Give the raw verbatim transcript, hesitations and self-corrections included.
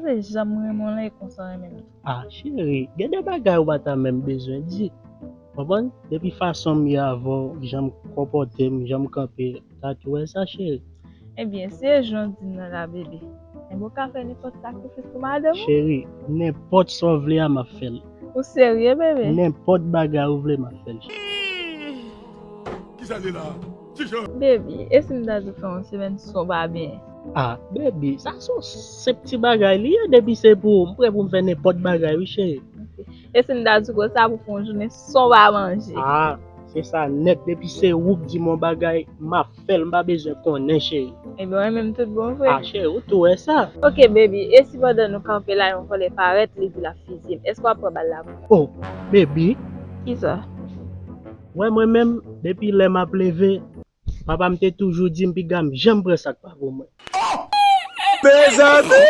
Se jan m renmen w lan e konsa w renmen m tou. Ah, cheri, gen de bagay ou pa ta menm bezwen di. Konprann? Depi fason m ye avè w, jan m konpòte m, jan m kanpe, ta tou wè sa, cheri. Ebyen, se jan w di m nan la, bebe. Enben, w ka fè nenpòt sakrifis pou madanm ou. Cheri, nenpòt sa w vle a, m ap fè l. Ou serye, bebe? Nenpòt bagay ou vle, m ap fè l. Kisa li la? Ti jan. Baby, e si m ta di w fè yon semèn san w pa byen? Ah, baby, sa se yon senp ti bagay li ye, depi se pou ou, m prè pou m fè nenpòt bagay, wi, cheri. E si m ta di w konsa pou fè yon jounen san w pa manje? Ah, se sa nèt, depi se ou k di m yon bagay, m ap fè l, m pa bezwen konnen, cheri. Ebyen, w renmen m tout bon vre? Ah, cheri, ou tou wè sa. Ok, baby, e si pandan nou kanpe la, yon vòlè parèt, li di l ap fizye m, èske w ap pran bal la pou mwen? Oh, baby, Kisa? wè mwen menm, depi lè m ap leve, papa m te toujou di m, piga m janm pran sa k pa pou mwen. Mezanmi!